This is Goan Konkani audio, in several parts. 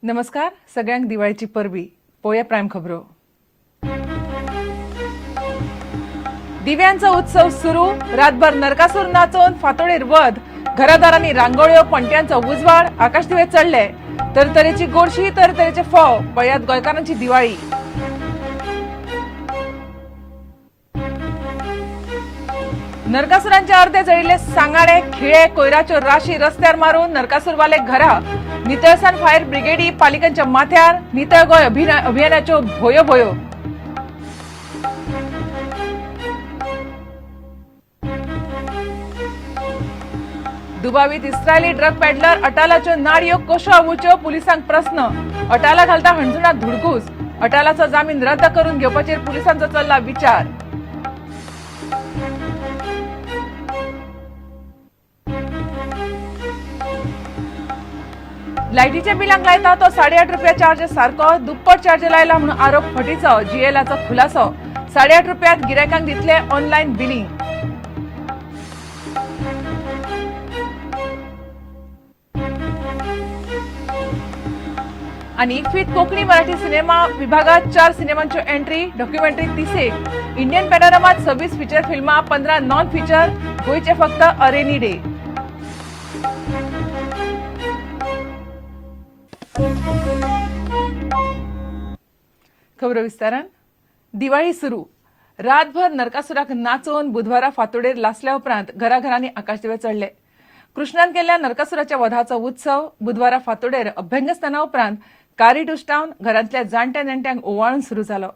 नमस्कार सगळ्यांक दिवाळीची परबी. पळोवया प्रायम खबरो. दिव्यांचो उत्सव सुरू. रातभर नरकासूर नाचोवन फांतोडेर वध. घरादारांनी रांगोळ्यो, पणट्यांचो उजवाड, आकाशदिवे चडले. तरतरेची गोडशी, तरतरेचे फोव. पळयात गोंयकारांची दिवाळी. नरकासुरांचे अर्धे जळिल्ले सांगाडे, खिळे, कोयराच्यो राशी रस्त्यार मारून नरकासूरवाले घरा. नितळसाण फायर ब्रिगेडी पालिकांच्या माथ्यार. नितळ गोंय अभियानाच्यो भोयो भोयो. दुबावीत इस्रायली ड्रग पेडलर अटालाच्यो नाडयो कश्यो आंवुच्यो पुलिसांक प्रस्न. अटाला घालता हणजुणा धुडगूस. अटालाचो जामीन रद्द करून घेवपाचेर पुलिसांचो चल्ला विचार. लायटीच्या बिलांक लायता तो 8.5 रुपया चार्ज सारको, दुप्पट चार्ज लायला म्हणून आरोप फटीचो. जीएलाचो खुलासो. 8.5 रुपयात गिरायकांक दितले ऑनलायन बिलिंग. आणि इफ्फीत कोकणी मराठी सिनेमा विभागात 4 सिनेमांच्यो एंट्री, डॉक्युमेंटरी 30. इंडियन पॅनोरमात 26 फीचर फिल्मां, 15 नॉन फीचर. गोंयचे फक्त अ रेनी डे. खबरो विस्तारान. दिवाळी सुरू. रातभर नरकासुराक नाचोवन बुधवारा फांतोडेर लासल्या उपरांत घराघरांनी आकाशदिवे चडले. कृष्णान केल्ल्या नरकासुराच्या वधाचो उत्सव बुधवारा फांतोडेर अभ्यंगस्नाना उपरांत कारीट उश्टावन घरांतल्या जाणट्या नेणट्यांक ओवाळून सुरू जालो.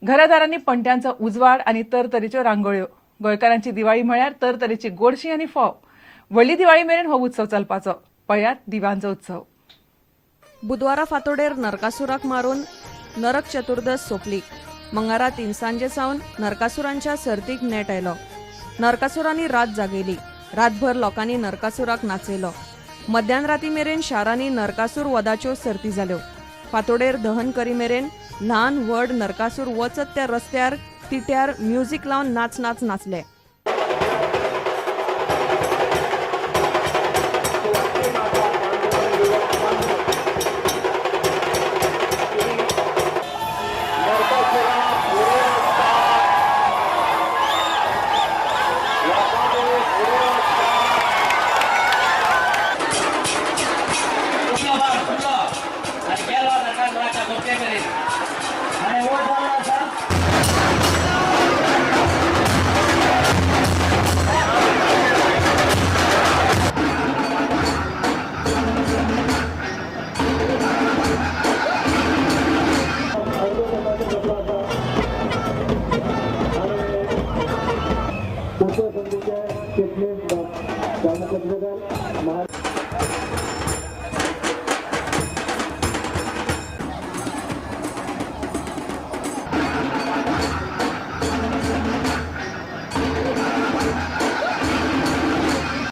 घरादारांनी पणट्यांचो उजवाड आनी तरतरेच्यो रांगोळ्यो. गोंयकारांची दिवाळी म्हळ्यार तरतरेची गोडशी आनी फोव. व्हडली दिवाळी मेरेन हो उत्सव चलपाचो. पळयात दिवांचो उत्सव. बुधवारा फांतोडेर नरकासुराक मारून नरक चतुर्दश सोंपली. मंगारा तिनसांजे सावन नरकासुरांच्या सर्तीक नेट आयलो. नरकासुरांनी रात जागयली. रातभर लोकांनी नरकासुराक नाचयलो. मध्यान राती मेरेन शारांनी नरकासूर वधाच्यो सर्ती जाल्यो. फांतोडेर दहन करी मेरेन ल्हान व्हड नरकासूर वचत त्या रस्त्यार तिट्यार म्युजीक लावन नाच नाच नाचले. सुटलो बाण सुटलो आणि गेलो नरकासुराच्या गोपे मेरेन आणि ओट जाल्लो आसा.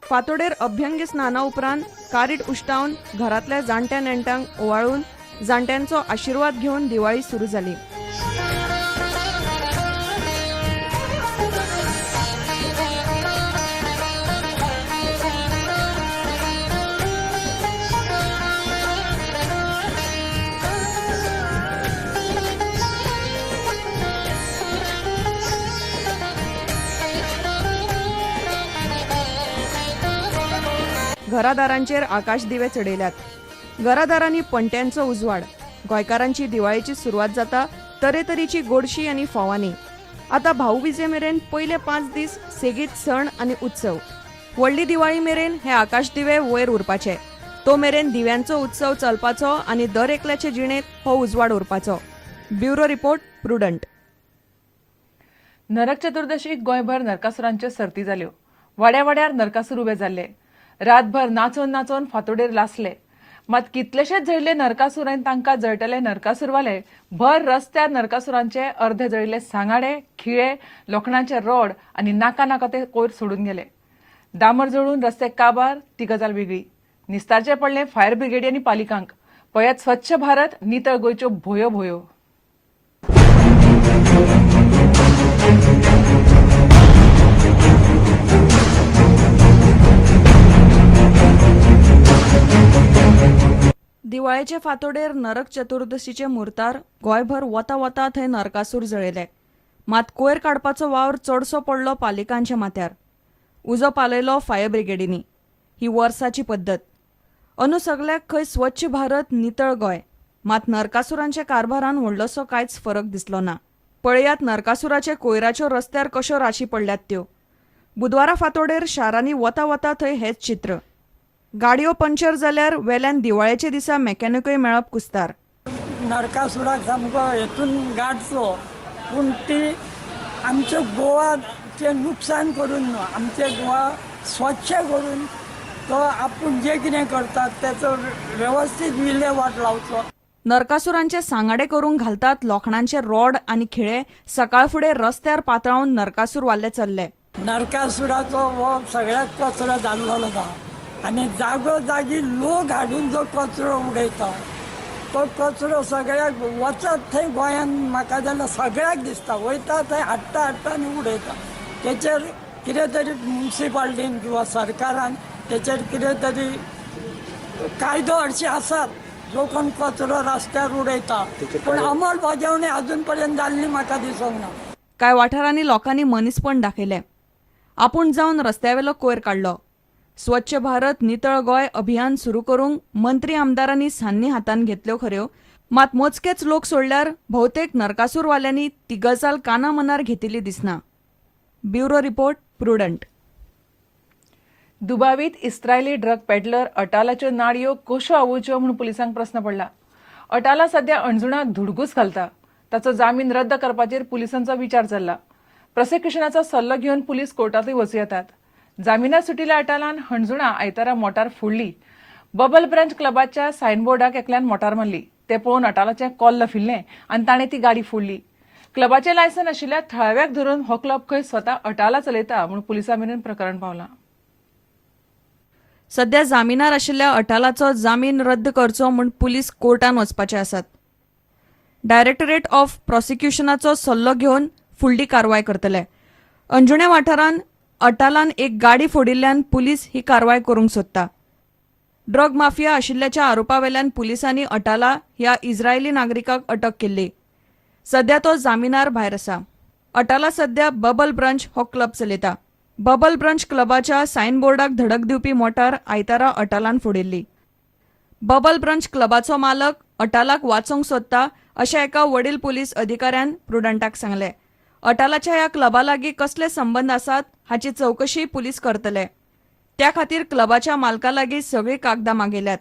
फांतोडेर अभ्यंग स्नाना उपरांत कारीट उश्टावन घरांतल्या जाणट्या नेणट्यांक ओवाळून जाणट्यांचो आशिर्वाद घेवन दिवाळी सुरू जाली. घरादारांचेर आकाशदिवे चडयल्यात. घरादारांनी पणट्यांचो उजवाड. गोंयकारांची दिवाळेची सुरवात जाता तरेतरेची गोडशी आनी फोवांनी. आतां भाऊबीजे मेरेन पयले 5 दीस सेगीत सण आनी उत्सव. व्हडली दिवाळी मेरेन हे आकाशदिवे वयर उरपाचे. तो मेरेन दिव्यांचो उत्सव चलपाचो आनी दर एकल्याचे जिणेंत हो उजवाड उरपाचो. Bureau report, Prudent. नरक चतुर्दशीक गोंयभर नरकासुरांच्यो सर्ती जाल्यो. वाड्या वाड्यार नरकासूर उबे जाल्ले. रातभर नाचोवन नाचोवन फांतोडेर लासले. मात कितलेशेच जळिल्ले नरकासूर आनी तांकां जळटले नरकासूरवाले भर रस्त्यार नरकासुरांचे अर्धे जळिल्ले सांगाडे, खिळे, लोखणाचे रोड आनी नाका नाका ते कोयर सोडून गेले. डांबर जळून रस्ते काबार ती गजाल वेगळी. निस्तारचें पडलें फायर ब्रिगेडी आनी पालिकांक. पळयात स्वच्छ भारत नितळ गोंयच्यो भोयो भोयो. दिवाळेचे फांतोडेर नरक चतुर्दशीचे मुर्तार गोंयभर वता वता थंय नरकासूर जळयले. मात कोयर काडपाचो वावर चडसो पडलो पालिकांच्या माथ्यार. उजो पालयलो फायर ब्रिगेडींनी. ही वर्साची पद्दत. अंदू सगल्याक खंय स्वच्छ भारत नितळ गोंय. मात नरकासुरांच्या कारभारान व्हडलोसो कांयच फरक दिसलो ना. पळयात नरकासुराच्या कोयराच्यो रस्त्यार कश्यो राशी पडल्यात त्यो. बुधवारा फांतोडेर शारांनी वता वता थंय हेच चित्र. गाडयो पंक्चर जाल्यार वेल्यान दिवाळेच्या दिसा मेकॅनिकूय मेळप कुस्तार. नरकासुराक सामको हेतून गाडचो, पूण ती आमच्या गोवाचें नुकसान करून न्हू, आमचें गोवा स्वच्छ करून तो आपूण जें कितें करता तेचो वेवस्थीत विलेवाट लावचो. नरकासुरांचे सांगाडे करूंक घालतात लोखणांचे रॉड आनी खिळे सकाळफुडें रस्त्यार पातळावन नरकासूर वाल्ले चल्ले. नरकासुराचो हो सगळ्याक कचरो जाल्लो आसा आनी जागो जागी लोक हाडून जो कचरो उडयता तो कचरो सगळ्याक वचत थंय गोंयांत म्हाका जाल्यार सगळ्याक दिसता, वयता थंय हाडटा हाडटा आनी उडयता. तेचेर कितें तरी मुन्सिपाल्टीन किंवा सरकारान तेचेर कितें तरी कायदो हरशीं आसात, जो कोण कचरो रस्त्यार उडयता, पूण अंमलबजावणी अजून पर्यंत जाल्ली म्हाका दिसूंक ना. कांय वाठारांनी लोकांनी मनीसपण दाखयलें. आपूण जावन रस्त्यावेलो कोयर काडलो. स्वच्छ भारत नितळ गोंय अभियान सुरू करूंक मंत्री आमदारांनी सान्नी हातांत घेतल्यो खऱ्यो, मात मोजकेच लोक सोडल्यार भोवतेक नरकासूरवाल्यांनी ती गजाल काना मनार घेतिल्ली दिसना. Bureau report, Prudent. दुबावीत इस्रायली ड्रग पेडलर अटालाच्यो नाडयो कश्यो आवुच्यो म्हूण पुलिसांक प्रस्न पडला. अटाला सध्या अणजुणा धुडगूस घालता. ताचो जामीन रद्द करपाचेर पुलिसांचो विचार चल्ला. प्रोसिक्युशनाचो सल्लो घेवन पुलीस कोर्टांतूय वचूं येतात. जामिनार सुटिल्ल्या अटालान हणजुणा आयतारा मोटार फोडली. बबल ब्रंच क्लबाच्या सायनबोर्डाक एकल्यान मोटार मारली. ते पळोवन अटालाचें कोल्ल फिरलें आनी ताणें ती गाडी फोडली. क्लबाचें लायसन आशिल्ल्या थळाव्याक धरून हो क्लब खंय स्वता अटाला चलयता म्हूण पुलिसां मेरेन प्रकरण पावलां. सध्या जामिनार आशिल्ल्या अटालाचो जामीन रद्द करचो म्हूण पुलीस कोर्टान वचपाचे आसात. डायरेक्टरेट ऑफ प्रॉसिक्युशनाचो सल्लो घेवन फुडली कारवाय करतले. अंजुणे वाठारांत अटालान एक गाडी फोडिल्ल्यान पुलीस ही कारवाय करूंक सोदता. ड्रग माफिया आशिल्ल्याच्या आरोपावेल्यान पुलिसांनी अटाला ह्या इस्रायली नागरिकाक अटक केल्ली. सध्या तो जामिनार भायर आसा. अटाला सध्या बबल ब्रंच हो क्लब चलयता. बबल ब्रंच क्लबाच्या सायनबोर्डाक धडक दिवपी मोटार आयतारा अटालान फोडिल्ली. बबल ब्रंच क्लबाचो मालक अटालाक वाचोवंक सोदता अशें एका वडील पुलीस अधिकाऱ्यान प्रुडंटाक सांगलें. अटालाच्या ह्या क्लबा लागीं कसले संबंद आसात हाची चवकशी पुलीस करतले. त्या खातीर क्लबाच्या मालका लागीं सगळीं कागदां मागयल्यात.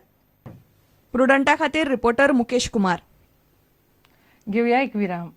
प्रुडंटा खातीर रिपोर्टर मुकेश कुमार. घेवया एक विराम.